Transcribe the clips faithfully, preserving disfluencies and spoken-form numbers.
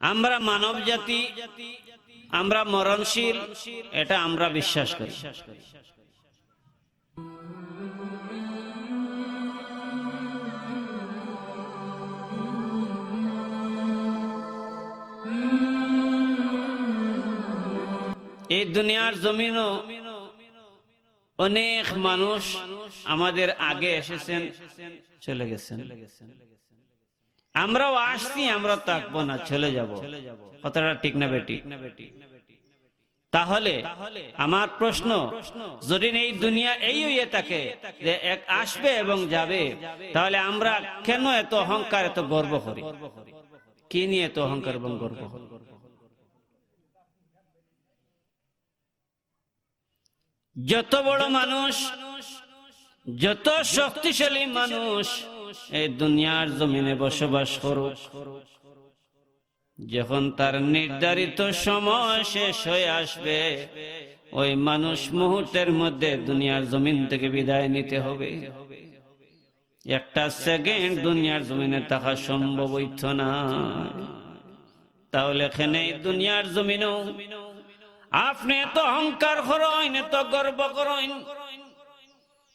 আমরা মানব জাতি, আমরা মরণশীল, এটা আমরা বিশ্বাস করি। এই দুনিয়ার জমিনও অনেক মানুষ আমাদের আগে এসেছেন, চলে গেছেন। আমরাও আসছি, আমরা থাকবো না, চলে যাব। কথাটা ঠিক না বেঠিক? তাহলে আমার প্রশ্ন, যদি এই দুনিয়া এই হইয়া থাকে যে এক আসবে এবং যাবে, তাহলে আমরা কেন এত অহংকার, এত গর্ব করি? কি নিয়ে এত অহংকার এবং গর্ব করি? যত বড় মানুষ, যত শক্তিশালী মানুষ এই দুনিয়ার জমিনে বসবাস করুক, যখন তার নির্ধারিত সময় শেষ হয়ে আসবে, ওই মানুষ মুহূর্তের মধ্যে দুনিয়ার জমিন থেকে বিদায় নিতে হবে। একটা সেকেন্ড দুনিয়ার জমিনে থাকা সম্ভব হইতো না। তাহলে কেনে এই দুনিয়ার জমিনও আপনি এত অহংকার করইন, এত গর্ব করইন?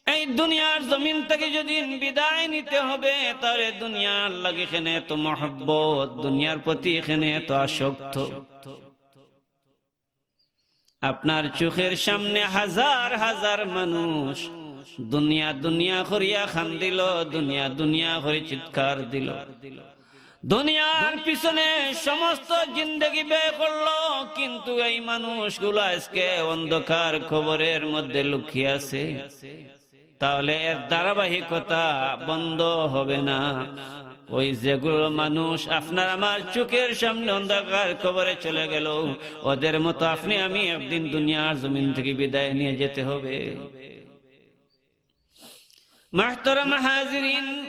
এই দুনিয়ার জমিন থেকে যদি বিদায় নিতে হবে, তাহলে দুনিয়ার লাগি কেনে এত মহব্বত, দুনিয়ার প্রতি কেনে এত আসক্ত? আপনার চোখের সামনে হাজার হাজার মানুষ দুনিয়া দুনিয়া করিয়া কান্দিল, দুনিয়া দুনিয়া করে চিৎকার দিল, দুনিয়ার পিছনে সমস্ত জিন্দেগি ব্যয় করলো, কিন্তু এই মানুষগুলা আজকে অন্ধকার কবরের মধ্যে লুকিয়ে আছে। তাহলে এর ধারাবাহিকতা বন্ধ হবে না। ওই যেগুলো মানুষ আপনার আমার চোখের সামনে অন্ধকার কবরে চলে গেল, ওদের মতো আপনি আমি একদিন দুনিয়ার জমিন থেকে বিদায় নিয়ে যেতে হবে। মাহতারাম হাজিরিন,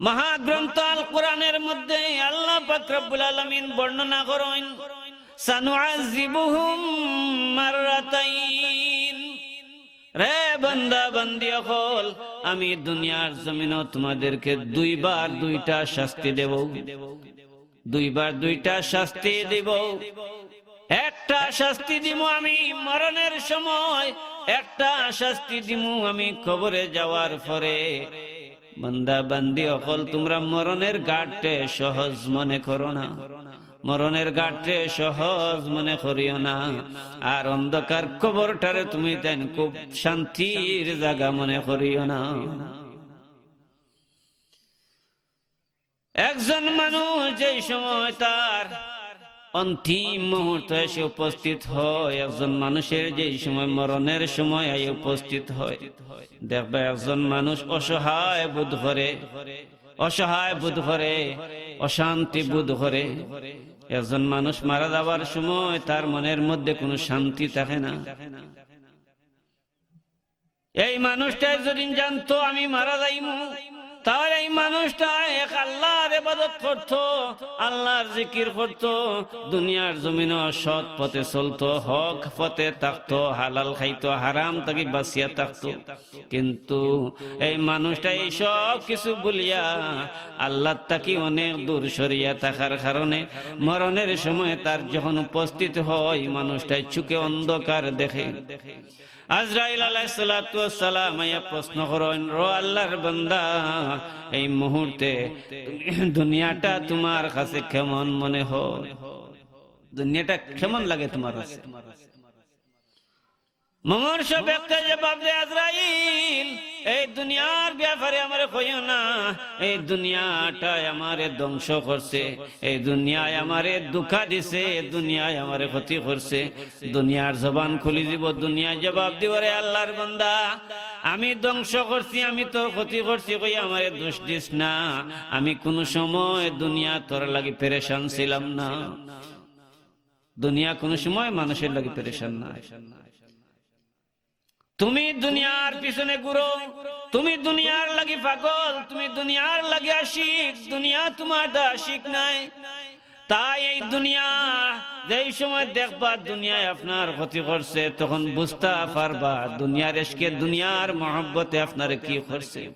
মহাগ্রন্থ আল কোরআনের মধ্যে আল্লাহ পাক রব্বুল আলামিন বর্ণনা করেন, "সানুআযিবুহুম মাররাতাইন।" রে বান্দা বান্দি অকল, আমি দুনিয়ার জমিনও তোমাদেরকে দুইবার দুইটা শাস্তি দেব। দুইবার দুইটা শাস্তি দিব। একটা শাস্তি দিমু আমি মরণের সময়, একটা শাস্তি দিমু আমি কবরে যাওয়ার পরে। বান্দা বান্দি অকল, তোমরা মরণের ঘাটে সহজ মনে করো না, মরণের ঘাটে সহজ মনে করিও না, আর অন্ধকার কবরটারে তুমি তাইন খুব শান্তির জায়গা মনে করিও না। একজন মানুষ যেই সময় তার অন্তিম মুহূর্ত এসে উপস্থিত হয়, একজন মানুষের যেই সময় মরণের সময় আই উপস্থিত হয়, দেখবা একজন মানুষ অসহায় বোধ করে, অসহায় বোধ করে, অশান্তি বোধ করে। একজন মানুষ মারা যাওয়ার সময় তার মনের মধ্যে কোনো শান্তি থাকে না। এই মানুষটায় যদি জানতো আমি মারা যাইমু, তাহলে এই মানুষটা এক আল্লাহর ইবাদত করতো, আল্লাহর জিকির করতো, দুনিয়ার জমিনও সৎ পথে চলতো, হক পথে থাকতো, হালাল খাইতো, হারাম থাকি বাঁচিয়া থাকতো। কিন্তু এই মানুষটা এই সব কিছু ভুলিয়া আল্লাহ থাকি অনেক দূর সরিয়া থাকার কারণে মরণের সময় তার যখন উপস্থিত হয়, মানুষটায় চোখে অন্ধকার দেখে। আজরাইল আলাইহিস সালাতু ওয়াস সালাম আইয়া প্রশ্ন করেন, "রো আল্লাহর বান্দা, এই মুহূর্তে দুনিয়াটা তোমার কাছে কেমন মনে হয়? দুনিয়াটা কেমন লাগে তোমার কাছে?" মুমূর্ষু ব্যক্তি জবাব দেয়, "আজরাইল, এই দুনিয়ার ব্যাপারে আমারে কইও না। এই দুনিয়াটায় আমারে ধ্বংস করছে, এই দুনিয়ায় আমারে ধোঁকা দিছে, এই দুনিয়ায় আমারে ক্ষতি করছে।" দুনিয়ার জবান খুলি দিব, দুনিয়া জবাব দিব, "রে আল্লাহর বান্দা, আমি ধ্বংস করছি, আমি তোর ক্ষতি করছি, কই আমারে দোষ দিস না। আমি কোনো সময় দুনিয়া তোর লাগি পেরেশান ছিলাম না।" দুনিয়া কোনো সময় মানুষের লাগি পেরেশান না। তুমি দুনিয়ার পিছনে ঘুরো, তুমি দুনিয়ার লাগি পাগল, তুমি দুনিয়ার লাগি আশিক, দুনিয়া তোমার দা আশিক নাই। তাই এই দুনিয়া যেই সময় দেখবা দুনিয়ায় আপনার ক্ষতি করছে, তখন বুঝতা পারবা দুনিয়ার ইশকে, দুনিয়ার মহব্বতে আপনারে কি করছে।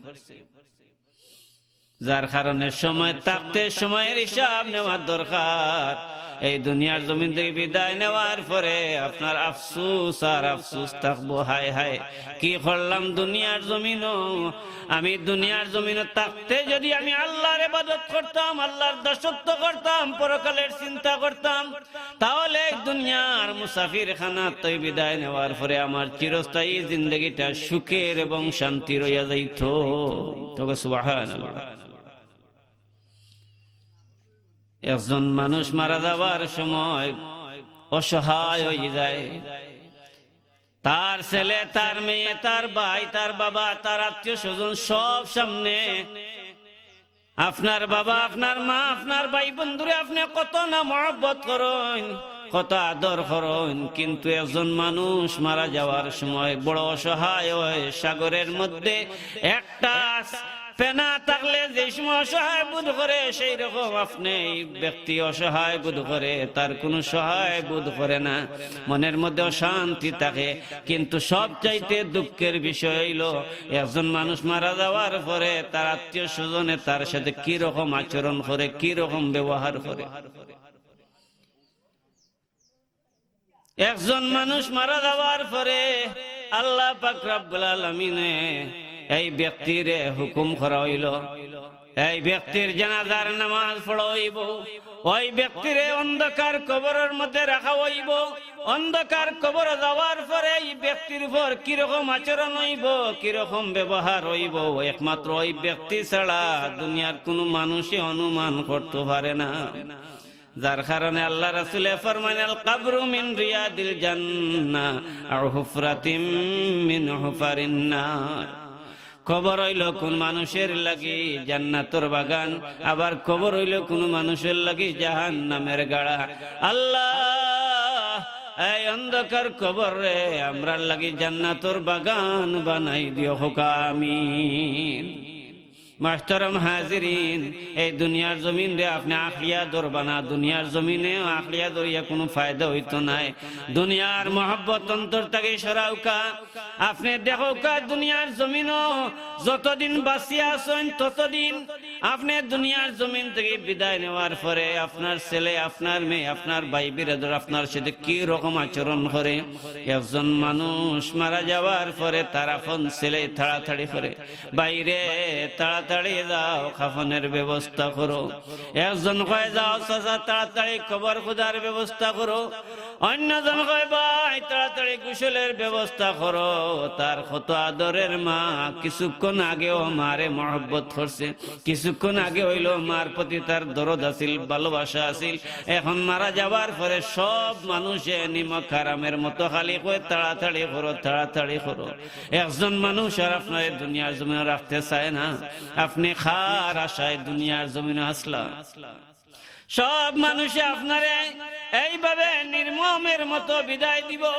যার কারণে সময় থাকতে সময়ের হিসাব নেওয়া দরকার। এই দুনিয়ার জমিন থেকে বিদায় নেওয়ার পরে আপনার আফসোস আর আফসোস থাকবো, হায় হায়, কি করলাম দুনিয়ার জমিনও। আমি দুনিয়ার জমিনও থাকতে যদি আমি আল্লাহর ইবাদত করতাম, আল্লাহর দাসত্ব করতাম, পরকালের চিন্তা করতাম, তাহলে এই দুনিয়ার মুসাফিরখানা থেকে বিদায় নেওয়ার পরে আমার চিরস্থায়ী জিন্দেগিটা সুখের এবং শান্তির অইয়া যাইত। তবে সুবহানাল্লাহ। একজন মানুষ মারা যাওয়ার সময় অসহায় হয়ে যায়, তার ছেলে, তার মেয়ে, তার ভাই, তার বাবা, তার আত্মীয় স্বজন সব সামনে আপনার বাবা, আপনার মা, আপনার ভাই বন্ধুরে আপনি কত না মহব্বত করইন, কত আদর করইন, কিন্তু একজন মানুষ মারা যাওয়ার সময় বড় অসহায় হয়। সাগরের মধ্যে একটা ফেনা থাকলে যে সময় অসহায় বোধ করে, সেই রকম আপনি এই ব্যক্তি অসহায় বোধ করে, তার কোনো সহায় বোধ করে না, মনের মধ্যে অশান্তি থাকে। কিন্তু সবচাইতে দুঃখের বিষয় হইল, একজন মানুষ মারা যাওয়ার পরে তার আত্মীয় স্বজনে তার সাথে কি রকম আচরণ করে, কি রকম ব্যবহার করে। একজন মানুষ মারা যাওয়ার পরে আল্লাহ পাক রব্বুল আলামিনে এই ব্যক্তিরে হুকুম করা হইল, এই ব্যক্তির জানাজার নামাজ পড়া হইব, ওই ব্যক্তিরে অন্ধকার কবরের মধ্যে রাখা হইব। অন্ধকার কবর যাওয়ার পরে এই ব্যক্তির উপর কিরকম আচরণ হইব, কিরকম ব্যবহার হইব, একমাত্র ওই ব্যক্তি ছাড়া দুনিয়ার কোনো মানুষে অনুমান করতে পারে না। যার কারণে আল্লাহ রাসূলে ফরমাইন, "আল কবরু মিন রিয়াদিল জান্নাহ আও হুফরাতিম মিন হুফারিন নার।" কবর হইল কোন মানুষের লাগি জান্নাতর বাগান, আবার কবর হইল কোন মানুষের লাগি জাহান্নামের গাড়া। আল্লাহ, এই অন্ধকার কবররে আমরার লাগি জান্নাতর বাগান বানাই দিও, কউক্কা আমিন। মুহতারাম হাজিরিন, এই দুনিয়ার জমিনরে আপনে আঁকড়িয়া ধরবা না, দুনিয়ার জমিনে আঁকড়িয়া ধরিয়া কুনু ফায়দা অইতো নায়। দুনিয়ার মহব্বত অন্তর থাকি সরাউক্কা। আপনে দেখউক্কা, দুনিয়ার জমিনো যতদিন বাঁচিয়া আছইন, ততদিন আপনে দুনিয়ার জমিন থাকি বিদায় নেওয়ার পরে আপনার ছেলে, আপনার মেয়ে, আপনার ভাই বিরাদর আপনার সাথে কি রকম আচরণ করে। একজন মানুষ মারা যাওয়ার পরে তার আপন ছেলে তাড়াতাড়ি করে, "ভাইরে, তাড়াতাড়ি যাও, কাফনের ব্যবস্থা করো।" একজন কয়, "যাও চাচা, তাড়াতাড়ি কবর খুদার ব্যবস্থা করো।" অন্যজন কয়, "ভাই, তাড়াতাড়ি গোসলের ব্যবস্থা করো।" তার কত আদরের মা, কিছুক্ষণ আগেও মারে মহব্বত করছে, কিছুক্ষণ আগে অইলো মার প্রতি তার দরদ আছিল, ভালোবাসা আছিল। এখন মারা যাওয়ার পরে সব মানুষে নিমক হারামের মতো খালি কয়, "তাড়াতাড়ি করো, তাড়াতাড়ি করো।" একজন মানুষ আর আপনারে দুনিয়ার জমিনো রাখতে চায় না। আপনে কার আশায় দুনিয়ার জমিনো আছলা? সব মানুষে আপনারে এইভাবে নির্মমের মতো বিদায় দিবো।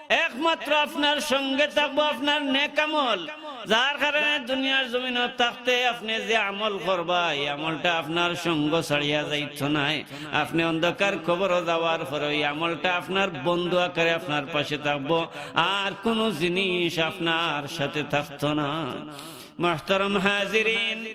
একমাত্র আপনার সঙ্গে থাকবো আপনার নেক আমল, যার কারণে দুনিয়ার জমিনো থাকতে আপনে যে আমল করবা, এই আমলটা আপনার সঙ্গ ছাড়িয়া যাইতো নায়। আপনে অন্ধকার কবরো যাওয়ার পরে ওই আমলটা আপনার বন্ধু আকারে আপনার পাশে থাকবো, আর কুনু জিনিস আপনার সাথে থাকতো না। মুহতারাম হাজিরিন,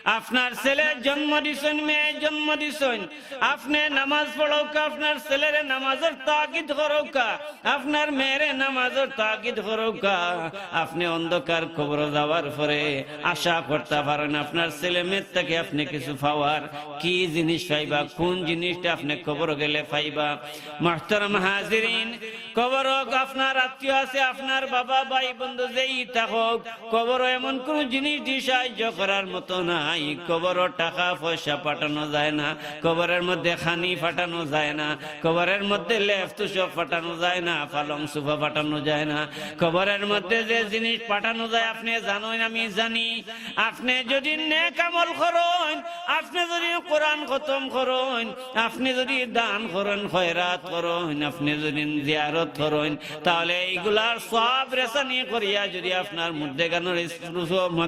আপনার ছেলে জন্ম দিছইন, মেয়ে জন্ম দিছইন, আপনে নামাজ পড়উক্কা, আপনার ছেলেরে নামাজর তাকিদ করউক্কা, আপনার মেয়েরে নামাজর তাকিদ করউক্কা। আপনে অন্ধকার কবরো যাওয়ার পরে আশা করতা পারইন আপনার ছেলে মেয়ের থাকি আপনে কিছু পাওয়ার, কি জিনিস পাইবা, কুন জিনিসটা আপনে কবরো গেলে পাইবা। মুহতারাম হাজিরিন, কবরো আপনার আত্মীয় আছে, আপনার বাবা, ভাই, বন্ধু যেই থাকউক, কবরো এমন কুনু জিনিস দি সাহায্য করার মতো নাই। কবরো টাকা পয়সা পাঠানো যায় না, কবরের মধ্যে খানি পাঠানো যায় না, কবরের মধ্যে লেপ তোশক পাঠানো যায় না, পালং সোফা পাঠানো যায় না। কবরের মধ্যে যে জিনিস পাঠানো যায় আপনে জানইন, আমি জানি। আপনে যুদি নেক আমল করইন, আপনে যুদি কোরআন খতম করইন, আপনে যুদি দান করইন, খয়রাত করইন, আপনে যুদি জিয়ারত করইন, তাহলে এইগুলার সওয়াব রেসানি করিয়া যুদি আপনার মুর্দেগানর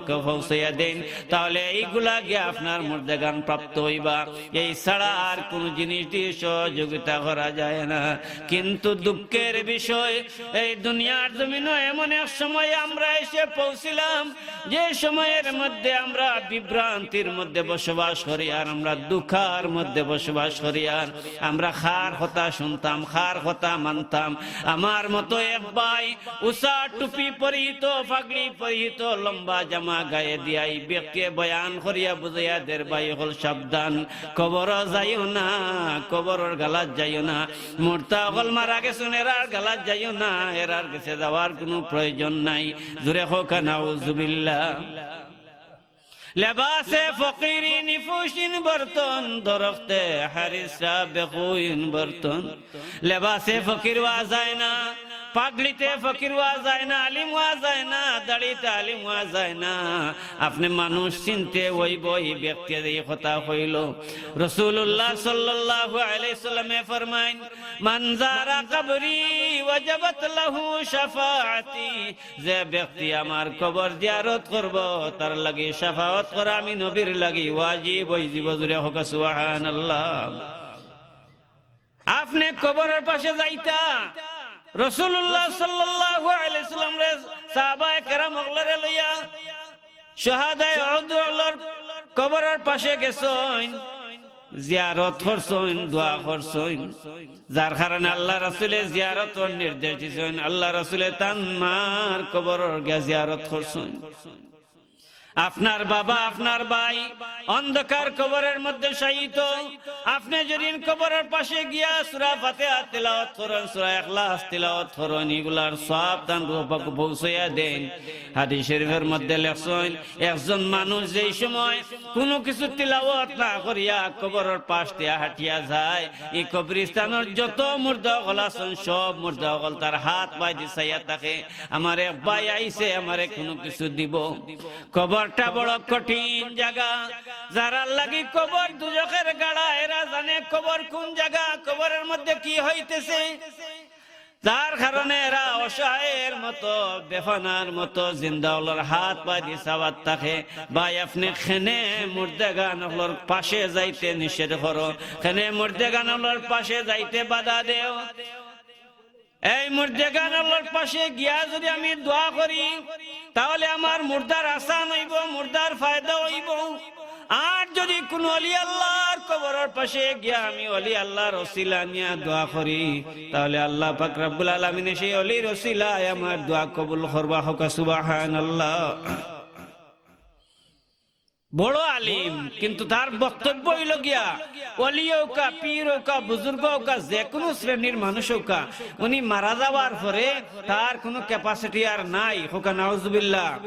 পৌঁছাইয়া দেইন, তাহলে এই লাগিয়া আপনার মুর্দেগান প্রাপ্ত অইবা, এই ছাড়া আর কুনু জিনিস দিয়া সহযোগিতা করা যায় না। কিন্তু দুঃখের বিষয়, এই দুনিয়ার জমিনো এমন এক সময়ে আমরা এসে পৌঁছিলাম, যে সময়ের মধ্যে আমরা বিভ্রান্তির মধ্যে বসবাস করিয়ার, আমরা দুঃখর মধ্যে বসবাস করিয়ার, আমরা কার কথা শুনতাম, কার কথা মানতাম। আমার মতো এক ভাই উষা টুপি পরিহিত, পাগড়ি পরিহিত, লম্বা জামা গায়ে দিয়া এই ব্যক্তিয়ে বয়ান করিয়া বুঝাইয়া দের, ভাই অকল সাবধান, কবরো যাইও না, কবরর গালাত যাইও না। মুর্দা অকল মারা গেছইন, এরার গালাত যাইও না, এরার গেছে যাওয়ার কুনু প্রয়োজন নাই। জোরে কউক্কা নাউজুবিল্লাহ। লেবাসে ফকিরি নিফুসিন বর্তন, দরখতে হারিসা বেকুইন বর্তন। লেবাসে ফকির অওয়া যায় না, পাগড়িতে ফকির অওয়া যায় না, আলিম অওয়া যায় না, দাড়িতে আলিম অওয়া যায় না। আপনে মানুষ চিনতে অইবো, এই ব্যক্তিয়ে এই কথা কইলো। রাসূলুল্লাহ সাল্লাল্লাহু আলাইহি ওয়াসাল্লামে ফরমাইন, "মান জারা কবরি ওয়াজাবাত লাহু শাফাআতি।" যে ব্যক্তি আমার কবর জিয়ারত করবো, তার লাগি শাফাআত করা আমি নবীর লাগি ওয়াজিব অইযিবো। জোরে কউক্কা সুবহানাল্লাহ। আপনে কবরর পাশে যাইতা, রাসূলুল্লাহ সাল্লাল্লাহু আলাইহি ওয়াসাল্লামরে, সাহাবায়ে কেরাম অকলরে লইয়া, শুহাদায়ে উহুদ অকলর কবরর পাশে গেছইন, জিয়ারত করছইন, দোয়া করছইন, যার কারণে আল্লার রাসূলে জিয়ারতর নির্দেশ দিছইন। আল্লার রাসূলে তান মার কবরর গিয়া জিয়ারত করছইন। আপনার বাবা, আপনার ভাই অন্ধকার কবরর মধ্যে শায়িত, আপনে যদি কবরর পাশে গিয়া সূরা ফাতিহা তিলাওয়াত করইন, সূরা ইখলাস তিলাওয়াত করইন, ইগুলার সওয়াব তান রুহ পাকো পৌঁছাইয়া দেইন। হাদিস শরীফর মধ্যে লেখছইন, একজন মানুষ যেই সময় কুনু কিছু তিলাওয়াত না করিয়া কবরর পাশ দিয়া হাঁটিয়া যায়, ই কবরস্থানর যত মুর্দা অকল আছইন, সব মুর্দা অকল তার হাত পায়দি চাইয়া থাকে, "আমার এক ভাই আইছে, আমারে কুনু কিছু দিবো।" কবরটা বড় কঠিন জাগা। যারার লাগি কবর দুজখের গাড়া, এরা জানে কবর কুন জাগা, কবরর মধ্যে কি হইতেছে। যার কারণে এরা অসহায়ের মতো, বেফানার মতো জিন্দা অকলর হাত পায়দি চাওয়াত থাকে। ভাই, আপনে কেনে মুর্দেগান অকলর পাশে যাইতে নিষেধ করো, কেনে মুর্দেগান অকলর পাশে যাইতে বাধা দেও। এই মুর্দেগান অকলর পাশে গিয়া যদি আমি দোয়া করি, তাহলে আমার মুর্দার আসান অইবো, মুর্দার ফায়দা অইবো। আর যদি কুনু অলি আল্লার কবরর পাশে গিয়া আমি অলি আল্লার উছিলা নিয়া দোয়া করি, তাহলে আল্লা পাক রাব্বুল আলামিনে সেই অলির উছিলায় আমার দোয়া কবুল করবা। কউক্কা সুবহানাল্লাহ। বড় আলিম, কিন্তু তার বক্তব্য অইলো গিয়া, অলি অউক্কা, পীর অউক্কা, বুজুর্গ অউক্কা, যেকুনু শ্রেণীর মানুষ অউক্কা, উনি মারা যাওয়ার পরে তার কুনু capacity আর নাই। কউক্কা নাউজুবিল্লাহ।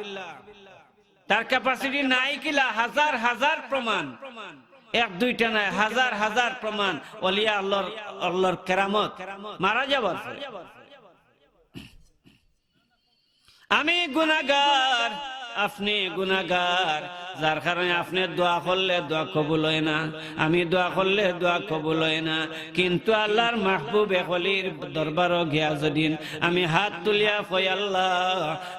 তার capacity নাই কিলা? হাজার হাজার প্রমাণ, এক দুইটা নায়, হাজার হাজার প্রমাণ। অলিয়া আল্লার, আল্লার কেরামত, মারা যাওয়ার পরে। আমি গুনাগার, আপনে গুনাগার, যার কারণে আপনে দোয়া করলে দোয়া কবুল অয় না, আমি দোয়া করলে দোয়া কবুল অয় না। কিন্তু আল্লার মাহবুব এক অলির দরবারো গিয়া যদিন আমি হাত তুলিয়া কই, "আল্লা,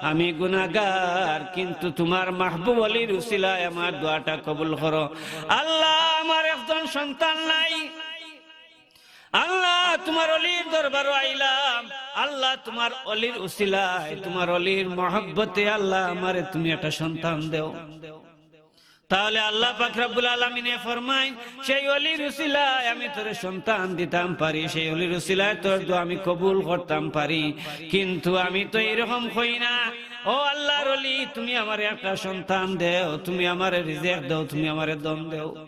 আমি গুনাগার, কিন্তু তুমার মাহবুব অলির উছিলায় আমার দোয়াটা কবুল করো। আল্লা, আমার একজন সন্তান নাই, আল্লা, তুমার অলির দরবারো আইলাম, আল্লা, তুমার অলির উছিলায়, তুমার অলির মহব্বতে, আল্লা, আমারে তুমি একটা সন্তান দেও।" তাহলে আল্লা পাক রাব্বুল আলামিনে ফরমাইন, "সেই অলির উছিলায় আমি তোরে সন্তান দিতাম পারি, সেই অলির উছিলায় তোর দোয়া আমি কবুল করতাম পারি, কিন্তু আমি তো এইরকম কই না। ও আল্লার অলি, তুমি আমারে একটা সন্তান দেও, তুমি আমারে রিজিক দেও, তুমি আমারে ধন দেও।"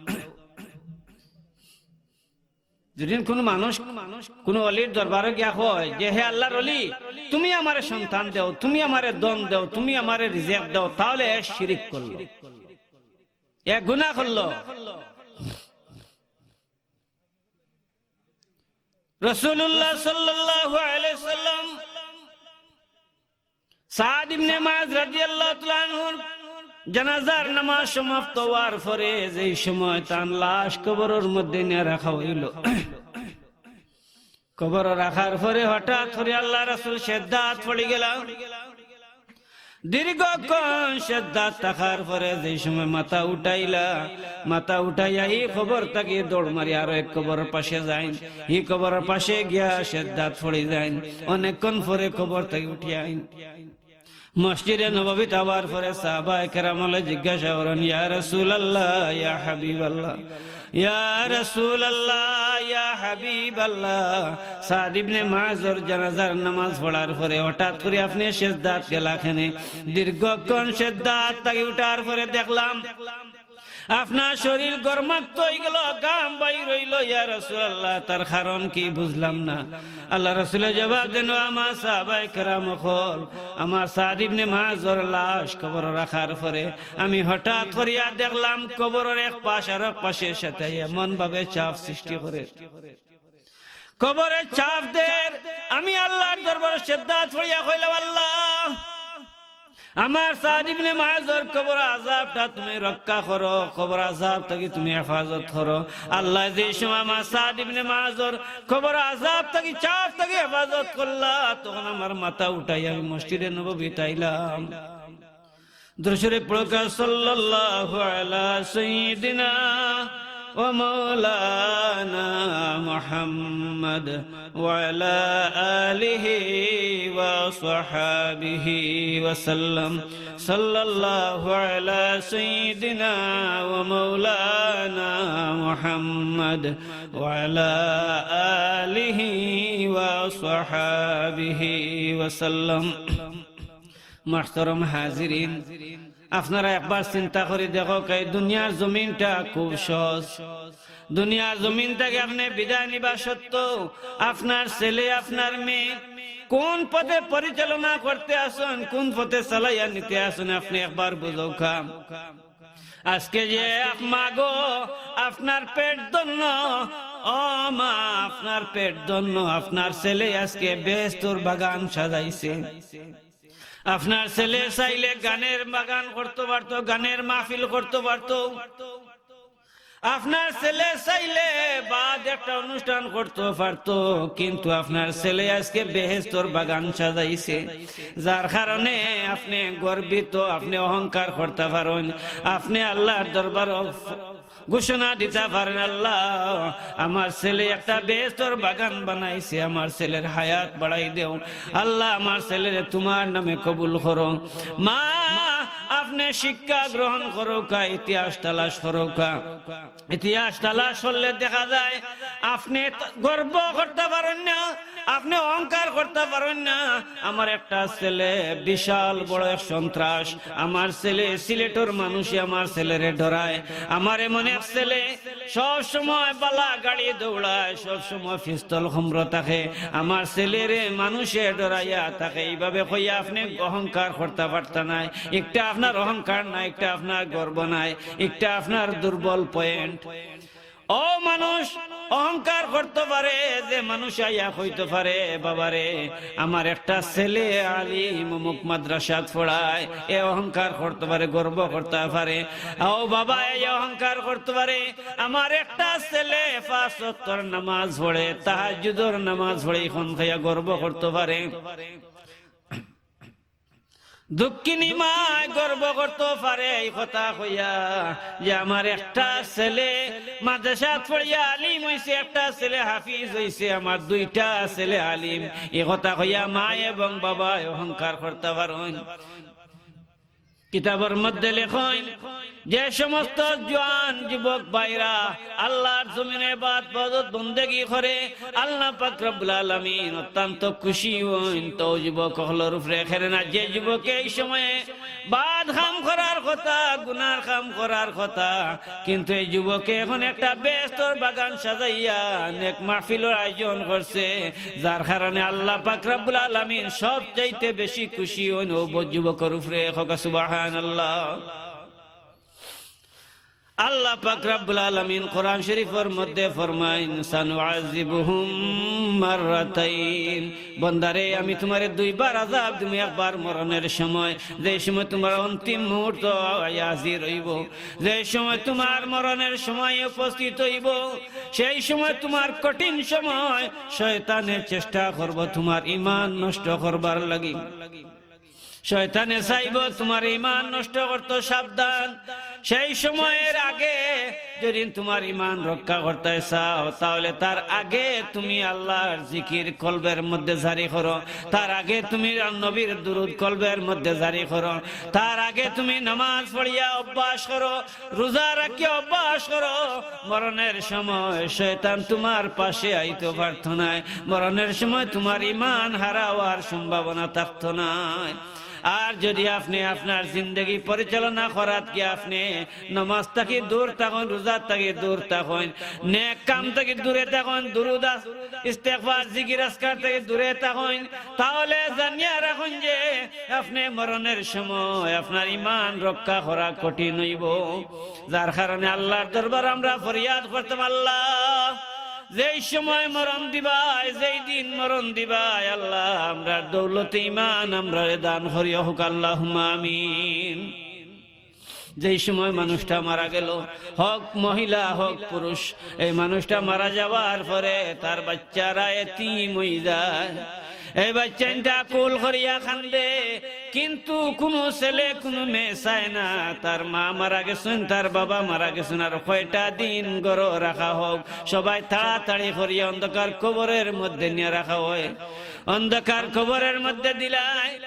যদিন কুনু মানুষ কুনু অলির দরবারো গিয়া কয় যে, "হে আল্লার অলি, তুমি আমারে সন্তান দেও, তুমি আমারে ধন দেও, তুমি আমারে রিজিক দেও," তাহলে এ শিরিক করলো, এ গুনা করলো। রাসুলুল্লাহ সাল্লাল্লাহু আলাইহি ওয়াসাল্লাম সাদ ইবনে মুআজ রাদিয়াল্লাহু তাআলা আনহুর জানাজার নামাজ সমাপ্ত অওয়ার পরে যেই সময় তান লাশ কবরর মধ্যে নিয়া রাখা অইলো, কবরো রাখার পরে হঠাৎ করি আল্লার রাসুল সেজদাত পড়ি গেলা। দীর্ঘক্ষণ সেজদাত থাকার পরে যে সময় মাথা উঠাইলা, মাথা উঠাইয়া ই কবর থাকি দৌড় মারি আরো এক কবরর পাশে যাইন, ই কবরর পাশে গিয়া সেজদাত পড়ি যাইন। অনেকক্ষণ পরে কবর থাকি উঠি আইন। মসজিদে নববীত আওয়ার পরে সাহাবায়ে কেরাম অকলে জিজ্ঞাসা করইন, "ইয়া রাসূলুল্লাহ, ইয়া হাবিবাল্লাহ, ইয়া রাসূলুল্লাহ, ইয়া হাবিবাল্লাহ, সাদ ইবনে মুআজর জানাজার নামাজ পড়ার পরে হঠাৎ করি আপনে সেজদাত গেলা কেনে? দীর্ঘক্ষণ সেজদাত থাকি উঠার পরে দেখলাম আপনার শরীর গরমাক্ত অইগেলো, ঘাম বাইর অইলো, ইয়া রাসূলুল্লাহ, তার কারণ কি বুঝলাম না।" আল্লার রাসূলে জবাব দেইন, "ও আমার সাহাবায়ে কেরাম অকল, আমার সাদ ইবনে মুআজর লাশ কবরো রাখার পরে আমি হঠাৎ করিয়া দেখলাম কবরর এক পাশ আরক পাশে সাথে এমন ভাবে চাপ সৃষ্টি করের, কবরে চাপ দের। আমি আল্লার দরবারো সেজদাত পড়িয়া কইলাম, আল্লাহ, আমার সাদ ইবনে মুআজর কবর আযাবটা তুমি রক্ষা করো, কবর আযাব থাকি তুমি হেফাজত করো।" আল্লায় যে সময় আমার সাদ ইবনে মুআজর কবর আযাব থাকি, চাপ থাকি হেফাজত করলা, তখন আমার মাথা উঠাইয়া আমি মসজিদে নববীত আইলাম। দুরূদ শরীফ পড়উক্কা, সাল্লাল্লাহু আলা সাইয়্যিদিনা ওয়া মাওলানা মুহাম্মদ ওয়া আলা আলিহি ওয়া সাহবিহি ওয়া সাল্লাম। সাল্লাল্লাহু আলা সাইয়্যিদিনা ওয়া মাওলানা মুহাম্মদ ওয়া আলা আলিহি ওয়া সাহবিহি ওয়া সাল্লাম। মুহতারাম হাজিরিন, আপনারা একবার চিন্তা করি দেখউক্কা, এই দুনিয়ার জমিনটা খুব সহজ। দুনিয়ার জমিন থাকি আপনে বিদায় নিবা সত্ত্বেও আপনার ছেলে, আপনার মেয়ে কোন পথে পরিচালনা করতে আছইন, কোন পথে চালাইয়া নিতে আছইন, আপনে একবার বুঝউক্কা। আজকে যে আপ-, মা গো, আপনার পেট ধন্য, ও মা, আপনার পেট ধন্য, আপনার ছেলে আজকে বেহেস্তর বাগান সাজাইছে। আপনার ছেলে চাইলে গানের বাগান করতো পারতো, গানের মাহফিল করতো পারতো। আপনার ছেলে চাইলে বাদ একটা অনুষ্ঠান করতো পারতো, কিন্তু আপনার ছেলে আজকে বেহেস্তর বাগান সাজাইছে, যার কারণে আপনে গর্বিত, আপনে অহংকার করতা পারইন, আপনে আল্লার দরবারো ঘোষণা দিতা পারইন, "আল্লাহ, আমার ছেলে একটা বেহেস্তর বাগান বানাইছে, আমার ছেলের হায়াত বাড়াই দেও। আল্লাহ, আমার ছেলেরে তুমার নামে কবুল করো।" মা, আপনে শিক্ষা গ্রহণ করউক্কা, ইতিহাস তালাশ করউক্কা। ইতিহাস তালাশ করলে দেখা যায় আপনে ত-, গর্ব করতা পারইন না, আপনে অহংকার করতা পারইন না। আমার একটা ছেলে বিশাল বড় এক সন্ত্রাস, আমার ছেলে সিলেটর মানুষে আমার ছেলেরে ডরায়, আমার এমন এক ছেলে সব সময় বালা গাড়ি দৌড়ায়, সব সময় পিস্তল কুমরো থাকে, আমার ছেলেরে মানুষে ডরাইয়া থাকে। এইভাবে কইয়া আপনে অহংকার করতা পারতা নায়। একটা আপনার অহংকার নাই, একটা আপনার গর্ব নাই, একটা আপনার দুর্বল পয়েন্ট। ও মানুষ, অহংকার করতো পারে যে মানুষ আইয়া কইতো পারে, "বাবারে, আমার একটা ছেলে আলিম, অমুক মাদ্রাসাত পড়ায়", এ অহংকার করতো পারে, গর্ব করতা পারে। ও বাবা, এ অহংকার করতো পারে, "আমার একটা ছেলে পাঁচ ওয়াক্তর নামাজ পড়ে, তাহাজ্জুদর নামাজ পড়ে", ইখান কইয়া গর্ব করতো পারে। দুঃখিনী মায় গর্ব করতো পারে এই কথা কইয়া যে, "আমার একটা ছেলে মাদ্রাসাত পড়িয়া আলিম অইছে, একটা ছেলে হাফিজ অইছে, আমার দুইটা ছেলে আলিম।" এই কথা কইয়া মা এবং বাবায় অহংকার করতা পারইন। কিতাবর মধ্যে লেখইন, যে সমস্ত জোয়ান যুবক ভাইরা আল্লার জমিনে ইবাদত বন্দেগি করে, আল্লাহ পাক রব্বুল আলামিন অত্যন্ত খুশি অইন। তো যুবক অকলর উপরে খেরে না, যে যুবকে এই সময়ে বাদ কাম করার কথা, গুনার কাম করার কথা, কিন্তু এই যুবকে এখন একটা বেহেস্তর বাগান সাজাইয়া নেক মাহফিলর আয়োজন করছে, যার কারণে আল্লাহ পাক রব্বুল আলামিন সবচাইতে বেশি খুশি অইন ও ব-, যুবকর উপরে। কউক্কা সুবহানাল্লাহ। আল্লাহ পাক রব্বুল আলামিন কোরআন শরীফর মধ্যে ফরমাইন, "সানুআযিবুহুম মাররাতাইন।" বন্দারে, আমি তুমারে দুইবার আযাব দিমু, একবার মরণের সময়, যে সময় তুমার অন্তিম মুহূর্ত আইয়া হাজির অইবো, যে সময় তুমার মরণের সময় উপস্থিত অইবো, সেই সময় তুমার কঠিন সময়, শয়তানে চেষ্টা করবো তুমার ঈমান নষ্ট করবার লাগি। শয়তানে চাইবো তুমার ইমান নষ্ট করতো, সাবধান। সেই সময়র আগে যদি তুমার ইমান রক্ষা করতায় চাও, তাহলে তার আগে তুমি আল্লার জিকির কলবের মধ্যে জারি করো, তার আগে তুমি নবীর দুরুদ কলবের মধ্যে জারি করো, তার আগে তুমি নামাজ পড়িয়া অভ্যাস করো, রোজা রাখিয়া অভ্যাস করো। মরণের সময় শয়তান তুমার পাশে আইতো পারতো নায়, মরণের সময় তুমার ইমান হারা অওয়ার সম্ভাবনা থাকতো নায়। আর যদি আপনে আপনার জিন্দেগি পরিচালনা করাত গিয়া আপনে নামাজ থাকি দূর থাকইন, রোজা থাকি দূর থাকইন, নেক কাম থাকি দূরে থাকইন, দুরুদ আস-, ইস্তেগফার, জিকির আজকার থাকি দূরে থাকইন, তাহলে জানিয়া রাখইন যে আপনে মরণের সময় আপনার ইমান রক্ষা করা কঠিন অইবো। যার কারণে আল্লার দরবার আমরা ফরিয়াদ করতাম, আল্লাহ, যেই সময় মরণ দিবায়, যেই দিন মরণ দিবায়, আল্লাহ, আমরার দৌলতে ইমান আমরারে দান করিও, কউক্কা আল্লাহুম্মা আমিন। যেই সময় মানুষটা মারা গেল, হক মহিলা, হক পুরুষ, এই মানুষটা মারা যাওয়ার পরে তার বাচ্চারা এতিম অই যায়। এই বাচ্চাইনটা কুল করিয়া কান্দে, কিন্তু কুনু ছেলে কুনু মেয়ে চায় না। তার মা মারা গেছইন, তার বাবা মারা গেছইন, আর কয়টা দিন ঘরো রাখা হোক, সবাই তাড়াতাড়ি করিয়া অন্ধকার কবরের মধ্যে নিয়া রাখা হয়। অন্ধকার কবরের মধ্যে দিলায়,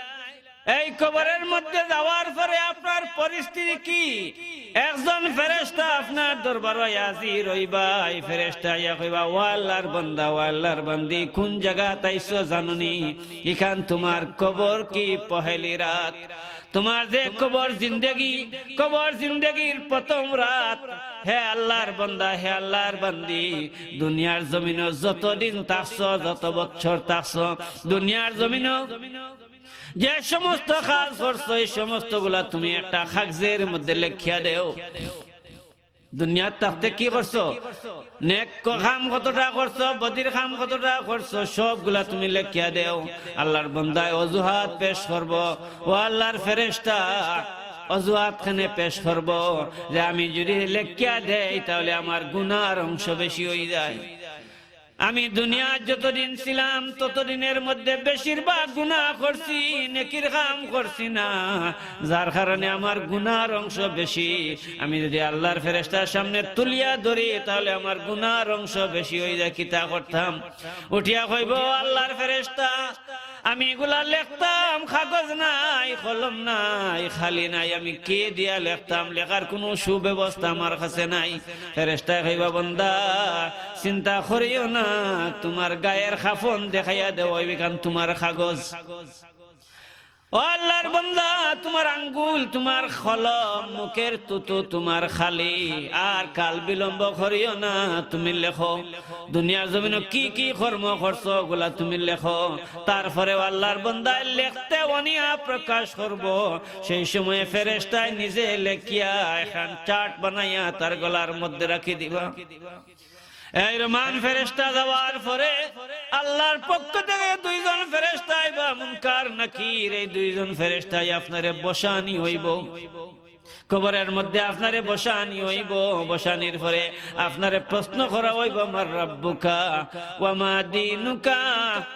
এই কবরের মধ্যে যাওয়ার পরে আপনার পরিস্থিতি কি? একজন ফেরেশতা আপনার দরবারো হাজির অইবা, এই ফেরেশতা আইয়া কইবা, "ও আল্লার বান্দা, ও আল্লার বান্দি, কুন জাগাত আইছো জানো নি? ইখান তুমার কবর কি পহেলি রাত? তুমার যে কবর জিন্দেগি, কবর জিন্দেগির প্রথম রাত। হে আল্লার বান্দা, হে আল্লার বান্দি, দুনিয়ার জমিনো যতদিন থাকছো, যত বছর থাকছো, দুনিয়ার জমিনো যে সমস্ত কাজ করছো, এই সমস্তগুলা তুমি একটা কাগজের মধ্যে লেখিয়া দেও। দুনিয়াত থাকতে কি করছো, নেক ক-, কাম কতটা করছো, বদির কাম কতটা করছো, সবগুলা তুমি লেখিয়া দেও।" আল্লার বন্দায় অজুহাত পেশ করবো, ও আল্লার ফেরেশতা অজুহাত খানে পেশ করবো যে, "আমি যদি লেখিয়া দেই, তাহলে আমার গুনার অংশ বেশি অই যায়।" আমি দুনিয়াত যতদিন ছিলাম, ততদিনের মধ্যে বেশিরভাগ গুনাহ করছি, নেকির কাম করছি না, যার কারণে আমার গুনার অংশ বেশি। আমি যদি আল্লার ফেরেশতার সামনে তুলিয়া ধরি, তাহলে আমার গুনার অংশ বেশি অই যায়। কিতা করতাম? উঠিয়া কইবো, "আল্লার ফেরেশতা, আমি ইগুলা লেখতাম, কাগজ নাই, কলম নাই, খালি নাই, আমি কি দিয়া লেখতাম? লেখার কুনু সুব্যবস্থা আমার কাছে নাই।" ফেরেশতায় কইবা, "বন্দা, চিন্তা করিও না, তুমার গায়ের কাফন দেখাইয়া দেওয়া অইবো, ইখান তুমার কাগজ।" ও আল্লার বন্দা, তুমার আঙ্গুল, তুমার কলম, মুখের তুতু তুমার খালি, আর কাল বিলম্ব করিও না, তুমি লেখো। দুনিয়ার জমিনো কি কি কর্ম করছো, ওগুলা তুমি লেখো। তারপরেও আল্লার বন্দায় লেখতে অনীহা প্রকাশ করবো, সেই সময়ে ফেরেশতায় নিজে লেখিয়া একখান চার্ট বানাইয়া তার গলার মধ্যে রাখি দিবা। এই রহমান ফেরেশতা যাওয়ার পরে আল্লার পক্ষ থেকে দুইজন ফেরেশতা আইবা, মুনকার নাকির, এই দুইজন ফেরেশতায় আপনারে বসানি অইবো। কবরের মধ্যে আপনারে বসানি অইবো, বসানির পরে আপনারে প্রশ্ন করা অইবো, "মান রাব্বুকা ওয়া মা দীনুকা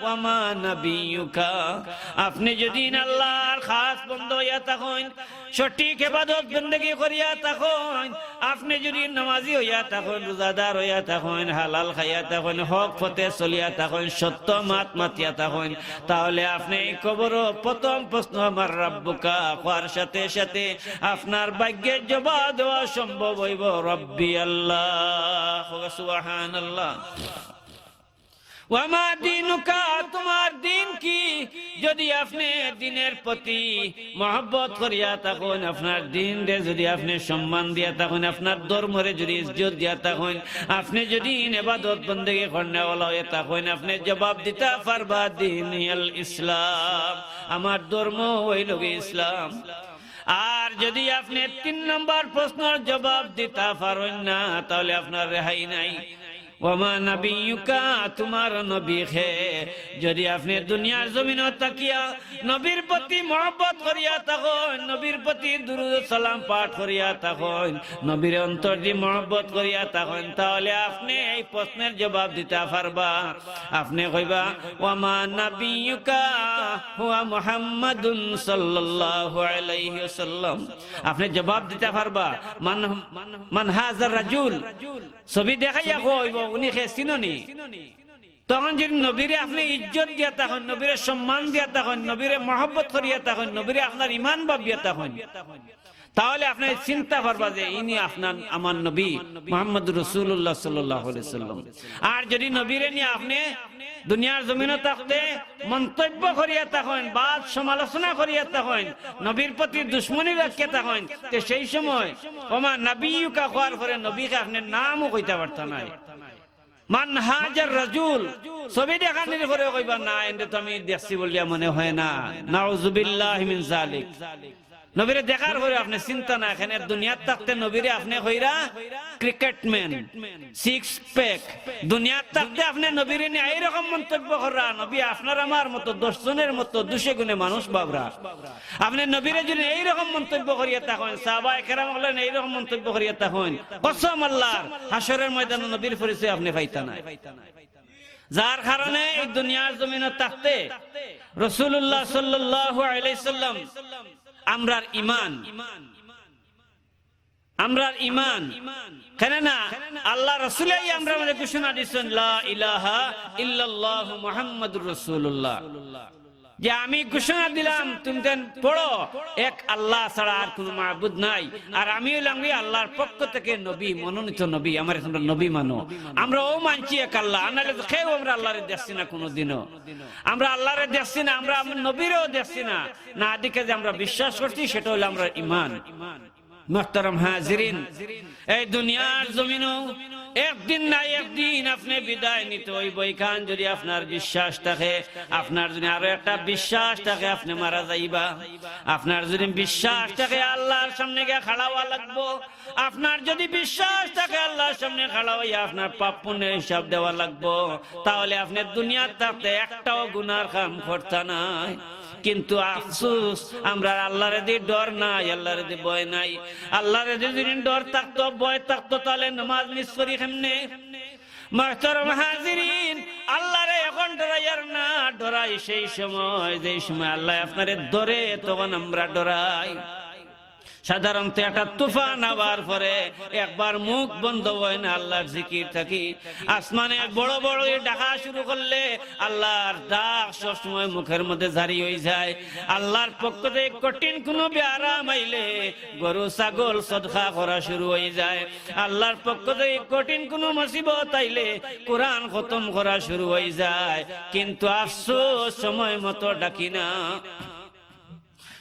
ওয়া মা নাবিয়্যুকা।" আপনে যদি আল্লার খাস বন্দা অইয়া থাকইন, সঠিক ইবাদত বন্দেগি করিয়া থাকইন, আপনে যদি নামাজি অইয়া থাকইন, রোজাদার অইয়া থাকইন, হালাল খাইয়া থাকইন, হক পথে চলিয়া থাকইন, সত্য মাত মাতিয়া থাকইন, তাহলে আপনে এই কবরো প্রথম প্রশ্ন, "মান রাব্বুকা?" কওয়ার সাথে সাথে আপনার ভাগ্যে জবাব দেওয়া সম্ভব অইবো, "রব্বি আল্লাহ।" কওয়া সুবহানাল্লাহ। "ওয়া মা দীনুকা?" তুমার দিন কি? যদি আপনে দিনের প্রতি মহব্বত করিয়া থাকইন, আপনার দিনরে যদি আপনে সম্মান দিয়া থাকইন, আপনার ধর্মরে যদি ইজ্জত দিয়া থাকইন, আপনে যদি ইবাদত বন্দেগি করনেওয়ালা অইয়া থাকইন, আপনে জবাব দিতা পারবা, "দীনি আল ইসলাম, আমার ধর্ম অইলোগি ইসলাম।" আর যদি আপনে তিন নম্বর প্রশ্নর জবাব দিতা পারইন না, তাহলে আপনার রেহাই নাই। ওয়া মা নাবিয়্যুকা, তুমার নবী কে? যদি আপনে দুনিয়ার জমিনো থাকিয়া নবীর প্রতি মহব্বত করিয়া থাকইন, নবীর প্রতি দুরুদ সালাম পাঠ করিয়া থাকইন, নবীর অন্তর দি মহব্বত করিয়া থাকইন, তাহলে আপনে এই প্রশ্নের জবাব দিতা পারবা। আপনে কইবা, "ওয়া মা নাবিয়্যুকা হুয়া মুহাম্মাদুন সাল্লাল্লাহু আলাইহি ওয়াসাল্লাম।" আপনে জবাব দিতা পারবা, "মান, মান হাযার রাজুল?" ছবি দেখাইয়া কইবো, "উনি কে, চিনো নি?" তখন যদি নবীরে আপনে ইজ্জত দিয়া থাকইন, নবীরে সম্মান দিয়া থাকইন, নবীরে মহব্বত করিয়া থাকইন, নবীরে আপনার ইমান ভাবিয়া থাকইন, তাহলে আপনে চিনতা পারবা যে ইনি আপনার, আমার নবী মুহাম্মদুর রাসূলুল্লাহ সাল্লাল্লাহু আলাইহি ওয়াসাল্লাম। আর যদি নবীরে নিয়া আপনে দুনিয়ার জমিনো থাকতে মন্তব্য করিয়া থাকইন, বাদ সমালোচনা করিয়া থাকইন, নবীর প্রতি দুশমনি রাখিয়া থাকইন, তে সেই সময় ওয়া মা নাবিয়্যুকা কওয়ার পরে নবীকে আপনে নামও কইতা পারতা নায়। মান হাযার রাজুল, ছবি দেখানির পরে কইবা, "না, এনরে তো আমি দেখছি বলিয়া মনে হয় না।" নাউজুবিল্লাহি মিন যালিক। নবীরে দেখার পরে আপনে চিনতা না, এখানে দুনিয়াত থাকতে নবীরে আপনে কইরা ক্রিকেটম্যান, সিক্স প্যাক। দুনিয়াত থাকতে আপনে নবীরে নিয়া এইরকম মন্তব্য কররা, নবী আপনার আমার মতো, দশ জনের মতো, দুশো গুণে মানুষ ভাবরা। আপনে নবীরে যদি এইরকম মন্তব্য করিয়া থাকইন, সাহাবায়ে কেরাম অকলে এইরকম মন্তব্য করিয়া থাকইন, কসম আল্লাহর, হাশরের ময়দানে নবীর পরিচয় আপনে পাইতা নায়। যার কারণে এই দুনিয়ার জমিনো থাকতে রাসূলুল্লাহ সাল্লাল্লাহু আলাইহি সাল্লাম আমরার ইমান, আমরার ইমান, কেন না, আল্লাহ রাসূলে আমরার মাঝে ঘোষণা দিছইন, "লা ইলাহা ইল্লাল্লাহু মুহাম্মাদুর রাসূলুল্লাহ।" যে আমি ঘোষণা দিলাম, তুমি তেন পড়ো, এক আল্লাহ ছাড়া আর কোনো মাবুদ নাই, আর আমি অইলাম কি আল্লাহর পক্ষ থেকে নবী, মনোনীত নবী, আমারে তোমরা নবী মানো। আমরা অউ মানছি এক আল্লাহ, আর নাইলে তো কেউ আমরা আল্লাহরে দেখছি না কোনোদিনও। আমরা আল্লাহরে দেখছি না, আমরা আমার নবীরেও দেখছি না। না দেখে যে আমরা বিশ্বাস করছি, সেটা অইলো আমরার ইমান। মুহতারাম হাজিরিন, এই দুনিয়ার জমিনো একদিন না একদিন আপনে বিদায় নিতে অইবো। ইখান যদি আপনার বিশ্বাস থাকে, আপনার যদি আরো একটা বিশ্বাস থাকে, আপনে মারা যাইবা, আপনার যদি বিশ্বাস থাকে আল্লাহর সামনে গিয়া খাড়া অওয়া লাগবো, আপনার যদি বিশ্বাস থাকে আল্লাহর সামনে খাড়া অইয়া আপনার পাপ পুণ্যের হিসাব দেওয়া লাগবো, তাহলে আপনে দুনিয়াত থাকতে একটাও গুনার কাম করতা নায়। কিন্তু আফসোস, আমরার আল্লাহরে দি ডর নাই, আল্লাহরে দি ভয় নাই। আল্লাহরে দি যদি ডর থাকতো, ভয় থাকতো, তাহলে নামাজ মিস করি কেমনে? মুহতারাম হাজিরিন, আল্লাহরে এখন ডরাইয়ার না, ডরাই সেই সময়, যেই সময় আল্লাহ আপনারে ধরে, তখন আমরা ডরাই। সাধারণত একটা তুফান আওয়ার পরে একবার মুখ বন্ধ অয় না আল্লাহর জিকির থাকি। আসমানে বড় বড় ডাকা শুরু করলে আল্লাহর ডাক সবসময় মুখের মধ্যে জারি অইযায়। আল্লাহর পক্ষ থেকে কঠিন কোনো বেয়ারাম আইলে, গরু ছাগল সদকা করা শুরু অইযায়। আল্লাহর পক্ষ থেকে কঠিন কোনো মুসিবত আইলে কোরআন খতম করা শুরু অইযায়। কিন্তু আফসোস, সময় মতো ডাকি না।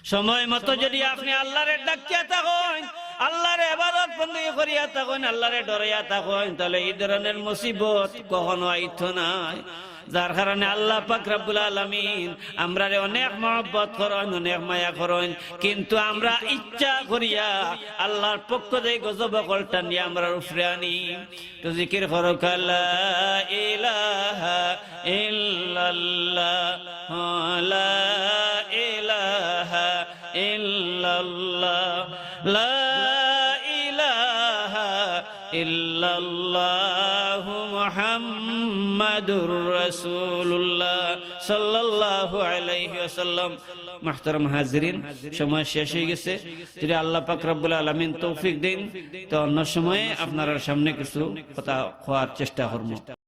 সময় মতো যদি আপনে আল্লাহরে ডাকিয়া থাকইন, আল্লাহরে ইবাদত বন্দেগি করিয়া থাকইন, আল্লাহরে ডরাইয়া থাকইন, তাহলে এই ধরনের মুসিবত কখনো আইতো নায়। যার কারণে আল্লাহ পাক রব্বুল আলামিন আমরারে অনেক মহব্বত করইন, অনেক মায়া করইন, কিন্তু আমরা ইচ্ছা করিয়া আল্লাহর পক্ষ থেকে গজব অকল টানিয়া আমরার উপরে আনি। তো জিকির করো, লা ইলাহা ইল্লাল্লাহ, লা ইলাহা ইল্লাল্লাহ, লা ইলাহা ইল্লাল্লাহু মুহাম্মাদুর রাসূলুল্লাহ সাল্লাল্লাহু আলাইহি ওয়াসাল্লাম। মুহতারাম হাজিরিন, সময় শেষ অইগেছে। যদি আল্লাহ পাক রব্বুল আলামিন তৌফিক দেইন, তো অন্য সময়ে আপনারার সামনে কিছু কথা কওয়ার চেষ্টা করমু।